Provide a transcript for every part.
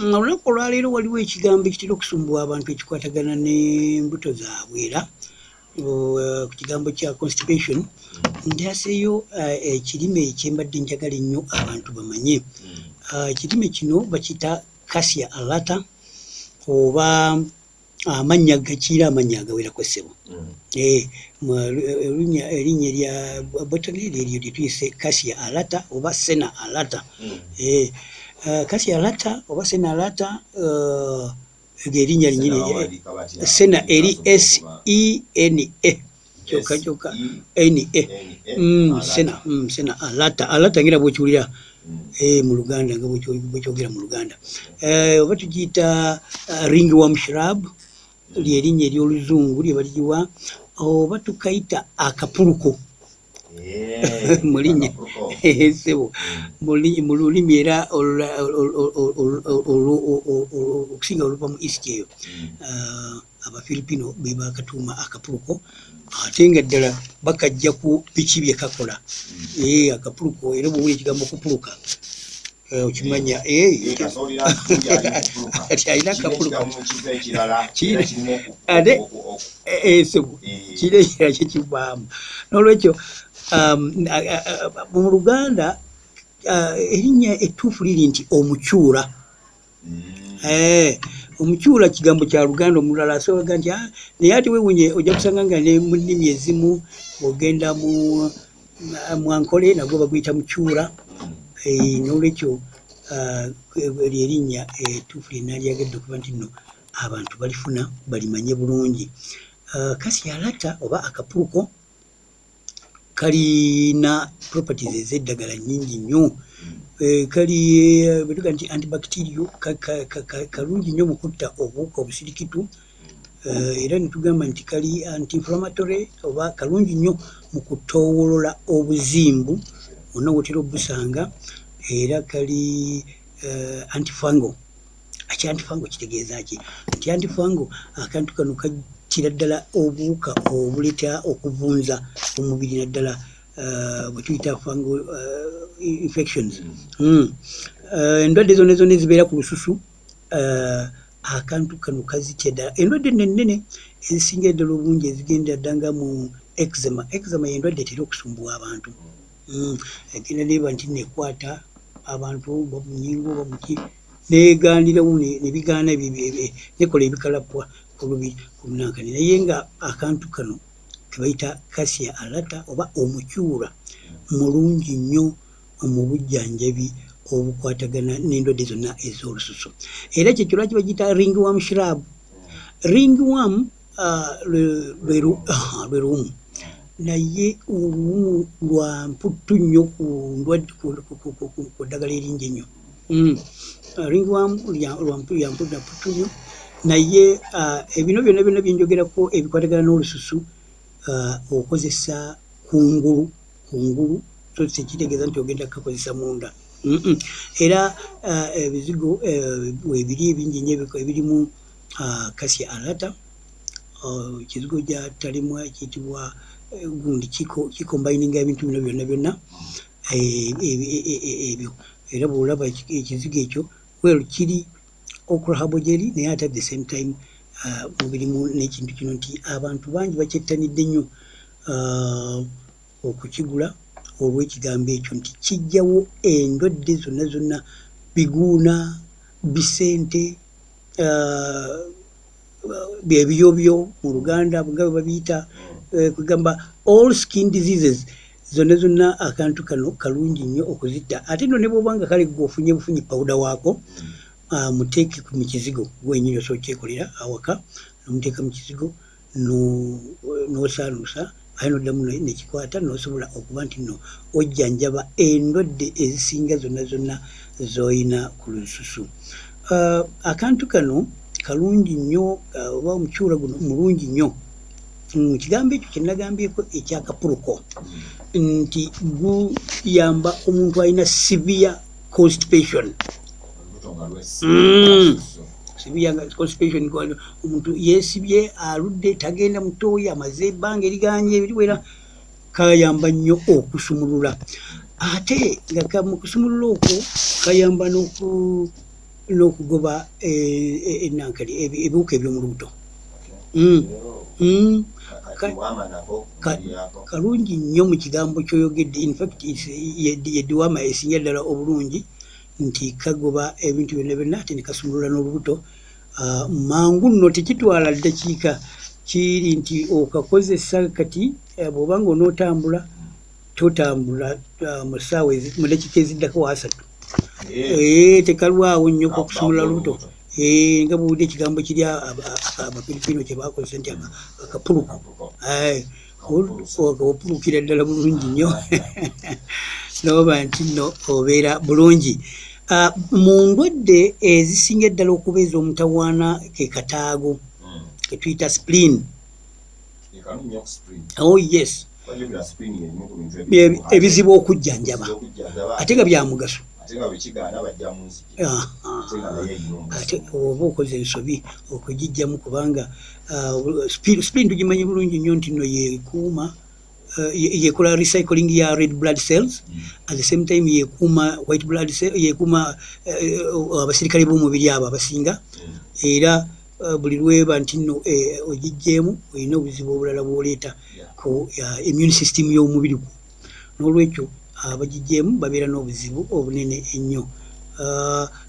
Olunaku olwaleero waliwo ekigambo ekitera okusumbuwa abantu ekikwatagana n'embuto zaabwe, era ku kigambo kya constipation ndyaseeyo ekirime ekyembadde njagala ennyo abantu bamanye. Ekirime kino bakiyita Cassia alata, oba amannya gakiira amannya agawerako, ssebo. Erinnya erya botany lyeryo lye tuyise Cassia alata oba Senna alata. Cassia alata oba Senna alata erinnya linnyini Senna eri S E N A kyokka kyokka N A. Senna, Senna alata, alata ngera bw'okiwulira mu Luganda, nga bw'okyogera mu Luganda. Oba tugiyita ringworm shrub, ly'erinnya ery'Oluzungu lye baligiwa, oba tukayita akapuluko mu linnya, ssebo, mu lulimi era okusinga oluva mu East eyo. Abafilipino be bakatuuma akapuluko, ate nga ddala bakajja ku biki bye kakola. Akapuluko, era bw'owulira ekigambo kupuluka okimanya ati alina akapuluko. Ate ssebo, kiri ekirala kyekivaamu. N'olwekyo mu Luganda erinnya ettuufu liri nti omucyula. Omucyula kigambo kya Luganda. Omulala asobola nti, "Ah," naye ate weewuunye, ojja kusanga nga ne mu nnimi ezimu, ogenda mu Mwankole nagwo baguyita mucyula. N'olwekyo ly'erinnya ettuufu lye nandyagadde okuba nti nno abantu balifuna balimanye bulungi. Cassia alata oba akapuluko kalina properties ez'eddagala nnyingi nnyo. Kali bwe tugamba nti antibacterial, kalungi nnyo mu kutta obuwuka obusirikitu, era ne tugamba nti kali anti-inflammatory oba kalungi nnyo mu kutoowolola obuzimbu wonna w'otera obbusanga, era kali antifungal. Aki antifungal kitegeeza ki? Nti antifungal, akantu kano kattira ddala obuwuka obuleeta okuvunza omubiri, naddala bwe tuyita fungal infections. Endwadde zonna zonna ezibeera ku lususu, akantu kano kazitya ddala. Endwadde nno ennene ezisingira ddala obungi ezigenda dda nga mu eczema. Eczema y'endwadde etera okusumbuwa abantu. Egenda neeba nti nno ekwata abantu oba mu nnyingo oba muki, neegaanirawo ne bigaana, nekola ebikalapwa ku lubiri ku nankani. Naye nga akantu kano ke bayita Cassia alata oba omucyula mulungi nnyo mu bujjanjabi obukwatagana n'endwadde zonna ez'olususu. Era kyekyo lwaki bagiyita ringworm shrub. Ringworm lwe luwumu, naye oluwumu lwa mputtu nnyo ku ndwadde, ku ddagala eringi ennyo. Ringworm lwa mputtu nnyo, naye ebino byonna byonna bye njogerako ebikwatagana n'olususu, okozesa kungulu kungulu, so tekitegeeza nti ogenda kukakozesa munda. Era ebizigo weebiri ebingi nnyo ebirimu Cassia alata. Ekizigo kya talemwa kiyitibwa gundi, kikombayininga ebintu bino byonna byonna ebyo. Era bw'olaba ekizigo ekyo, well, kiri okra herbal jelly, naye ate at the same time mubirimu n'ekintu kino nti abantu bangi bakyettanidde nnyo okukigula olw'ekigambo ekyo nti kijjawo endwadde zonna zonna, biguuna, bisente, ebiyobyo mu Luganda nga bwe babiyita, kugamba all skin diseases zonna zonna, akantu kano kalungi nnyo okuzitta. Ate nno ne bw'oba nga kale ggwe ofunye bufunyi pawuda waako, muteeke mu kizigo gwenyini, osobola okyekolera awaka n'omuteeka mu kizigo n'osaanuusa, ate n'oddamu nekikwata, n'osobola okuba nti nno ojjanjaba endwadde ezisinga zonna zonna z'oyina ku lususu. Akantu kano kalungi nnyo, oba omucyula guno mulungi nnyo. Kigambo ekyo kye nagambyeko ekyakapuluko nti guyamba omuntu alina severe constipation. Severe constipation, omuntu yeesibye, aludde tagenda mutooyi, amaze ebbanga eriganye ebiriwera, kayamba nnyo okusumulula. Ate nga mu kusumulula okwo kayamba. n'okugoba enankali ebiwuka eby'omu lubuto. Kalungi nnyo mu kigambo kyoyogedde. In fact, ye dewormer esinga ddala obulungi, nti kagoba ebintu byonna byonna, ate ne kasumulula n'olubuto mangu nno. Tekitwala ddakiika, kiri nti okakozesa kati, bw'oba nga onootambula, totambula mu ssaawa, mu ddakiika eziddako 30. Tekalwawo nnyo okusumulula lubuto, nga bw'owulidde ekigambo kiri Abafiripino kye bakozesa nti akapuluko, opulukira ddala bulungi nnyo n'oba nti nno obeera bulungi. Mu ndwadde ezisinga eddala okuba ez'omutawaana ke kataago ke tuyita spleen. Oh yes, ebizibu okujjanjaba ate nga bya mugaso. Ate oba okoze ensobi okugijjamu, kubanga spleen tugimanyi bulungi nnyo nti nno yekuuma, yekola recycling ya red blood cells, at the same time yekuuma white blood cell, yekuuma abasirikale b'omubiri abo abasinga. Era buli lweba nti nno ogijjeemu, olina obuzibu obulala bw'oleeta ku immune system y'omubiri gwo. N'olwekyo abagijjeemu babeera n'obuzibu obunene ennyo.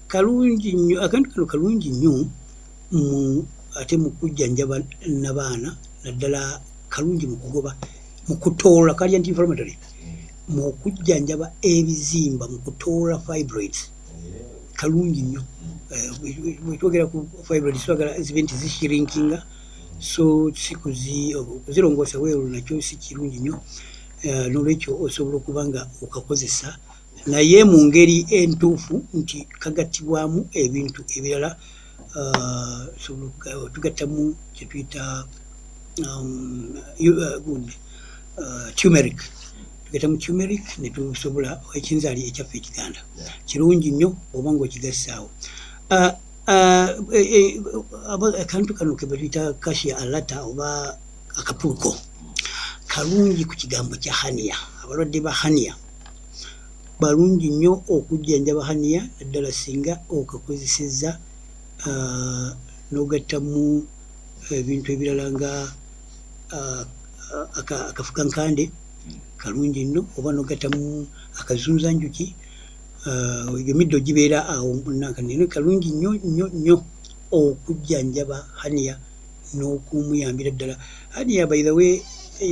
Kalungi nnyo akantu kano, kalungi nnyo mu ate mu kujjanjaba nabaana naddala, kalungi mu kugoba, mu kutoola, kali anti inflammatory, mu kujjanjaba ebizimba, mu kutoola fibroids kalungi nnyo. Bwetwogera ku fibroids, twagala zibe nti zishrinkinga, so si okuzirongoosa weeru nakyo si kirungi nnyo. N'olwekyo osobola okuba nga okakozesa, naye mu ngeri entuufu nti kagattibwamu ebintu ebirala. Tugattamu kyetuyita turmeric, tugattamu turmeric netusobola ekinzaali ekyaffe ekiganda kirungi nnyo oba nga okigassaawo. Akantu kano ke batuyita Cassia alata oba akapuluko kalungi ku kigambo kya hernia. Abalwadde ba hernia balungi nnyo okujjanjaba hernia, naddala singa okakozesezza n'ogattamu ebintu ebirala nga akafukankande, kalungi nno, oba n'ogattamu akazunzanjuki. Egyo middo gibeera awo naye kalungi nnyo nnyo nnyo okujjanjaba hernia n'okumuyambira ddala. Hernia, by the way,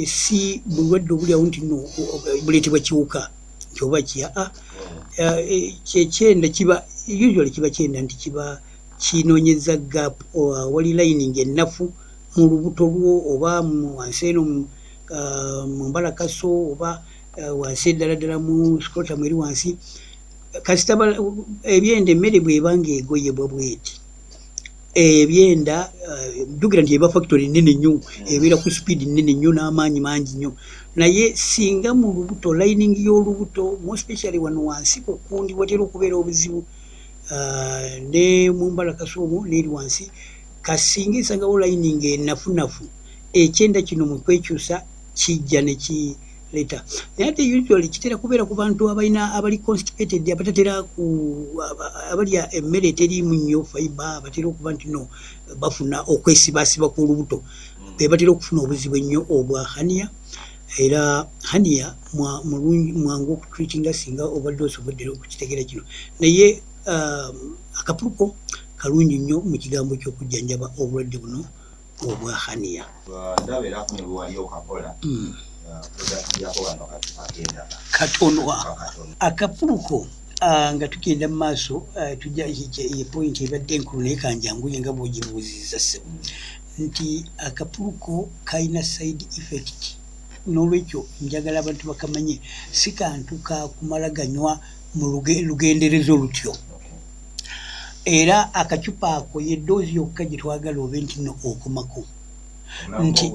si bulwadde obuli awo nti nno buleetebwa kiwuka nti oba ki, aa, kyekyenda kiba usually kiba kyenda nti kiba kinoonyeza gap awali lining ennafu mu lubuto lwo, oba wansi eno mu mbalakaso, oba wansi eddala ddala mu scrotum eri wansi. Kasita ebyenda, emmere bw'eba ng'egoyebwa bweti, ebyenda, jjukira nti eba factory nnene nnyo, ebeera ku speed nnene nnyo n'amaanyi mangi nnyo. Naye singa mu lubuto, lining y'olubuto, more especially wano wansi ku kkundi watera okubeera obuzibu, ne mu mbalakaso omwo n'eri wansi, kasinga esangawo lining enafunafu, ekyenda kino mu kwekyusa kijja ne kireeta. Naye ate usually kitera kubeera ku bantu abalina, abali constipated, abatatera ku abalya emmere eteriimu nnyo fiber, abatera okuba nti no bafuna okwesibaasiba kw'olubuto, be batera okufuna obuzibu ennyo obwa hernia. Era hernia mwangu okutreatinga singa obadde osobodde okukitegeera kino. Naye akapuluko kalungi nnyo mu kigambo ky'okujjanjaba obulwadde buno obwa hernia. Ndaba era ne bwe wali okakola product yako wano akenda katono. Katono. Akapuluko, nga tugenda mu maaso, tujja ye point ebadde enkulu, naye kanjanguye nga bw'ogibuuzizza ssebo, nti akapuluko kalina side effect. N'olwekyo njagala abantu bakamanye, si kantu ka kumala ganywa mu lugenderezo lutyo. Era akacupa ako ye dose yokka gye twagala obe nti nno okomako nti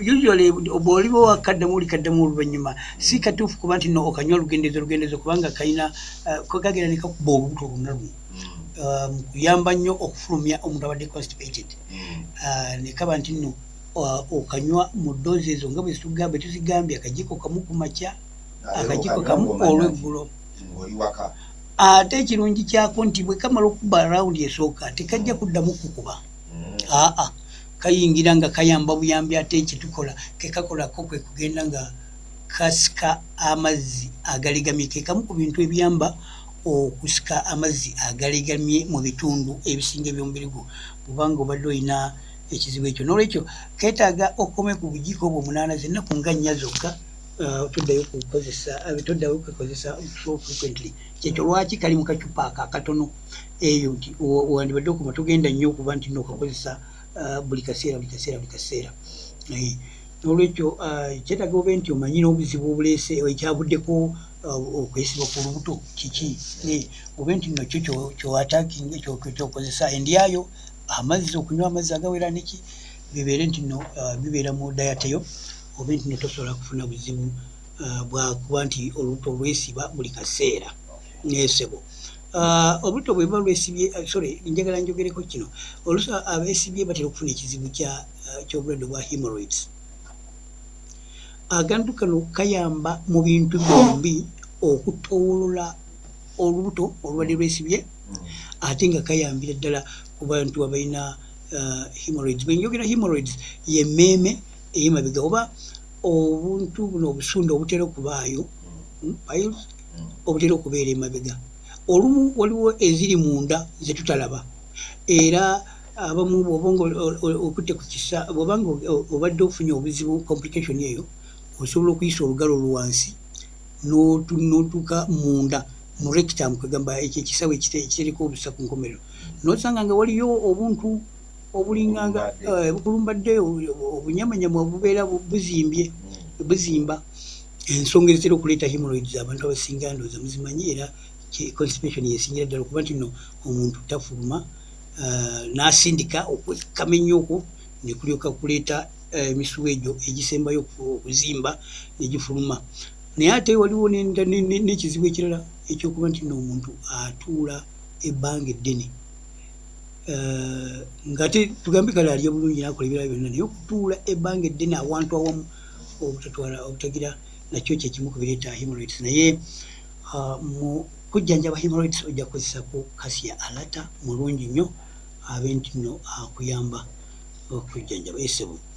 usually bw'oliba wakaddamu olikaddamu oluvannyuma. Si katuufu kuba nti no okanywa lugendezo lugendezo, kubanga kalina kagenda ne kakuba olubuto lwonna luno mu kuyamba nnyo okufulumya omuntu abadde constipated. Ne kaba nti nno okanywa mu dose ezo nga bwe tuzigambye, akajiiko kamu ku makya, akajiiko kamu olweggulo. Ng'oli waka. Ate ekirungi kyako nti bwe kamala okuba rawundi esooka, tekajja kuddamu kukuba. Aa, kayingira nga kayamba buyambi. Ate ekyetukola kekakolako kwe kugenda nga kasika amazzi agalegamye. Ke kamu ku bintu ebiyamba okusika amazzi agalegamye mu bitundu ebisinga ebyomubiri gwo, bwobanga obadde olina ekizibu ekyo. Nolwekyo ketaaga okome ku bujiiko obwo 8, zennaku nga 4 zokka. Toddayo kukozesa, toddayo kukozesa so frequently. Kyekyo lwaki kali mu kacupa ako akatono eyo, nti wandibadde okuma togenda nnyo okuba nti nokakozesa buli kaseera, buli kaseera, buli kaseera. Nolwekyo kyetaaga obe nti omanyi n'obuzibu obuleese ekyavuddeko okwesiba ku lubuto kiki, obe nti nno kyo kyoatakinga, kyokozesa endyayo, amazzi, okunywa amazzi agawera neki, bibeere nti nno bibeera mu diet yo, obe nti nno tosobola kufuna buzibu bwakuba nti olubuto olwesiba buli kaseera. Nesebo, olubuto bwe buba lwesibye, sorry, njagala njogereko kino. Oluusi abeesibye batera okufuna ekizibu ky'obulwadde bwa hemorrhoids. Agantu kano kayamba mu bintu byombi, okutowolola olubuto olubadde lwesibye, ate nga kayambira ddala ku bantu abalina hemorrhoids. Bwe njogera hemorrhoids, yemmeeme ey'emabega oba obuntu buno obusunda obutera okubaayo, piles, obutera okubeera emabega. Olumu waliwo eziri munda zetutalaba, era abamu bw'oba nga okutte ku kisa, bw'oba nga obadde ofunye obuzibu, complication eyo, osobola okuyisa olugalo olwansi n'otuuka munda mu rectum, kwegamba ekyo ekisawo ekitereka obusa ku nkomerero, n'osanga nga waliyo obuntu obulinganga bukulumbadde, obunyamanyama obubeera buzimbye, buzimba. Ensonga ezitera okuleeta hemorrhoids, abantu abasinga ndowooza muzimanyi, era constipation yesingira ddala, okuba nti no omuntu tafuluma, n'asindika okukamenya okwo ne kulyoka kuleeta emisuwa egyo egisembayo okuzimba negifuluma. Naye ate waliwo n'ekizibu ekirala ekyokuba nti no omuntu atuula ebbanga eddene, ng'ate tugambe kale alya bulungi n'akola ebirala byonna, naye okutuula ebbanga eddene awantu awamu obutatwala obutagira, nakyo kyekimu ku bireeta hemorrhoids. Naye mu kujjanjaba hemorrhoids ojja kukozesako Cassia alata, mulungi nnyo, abe nti nno akuyamba okujjanjaba esebo.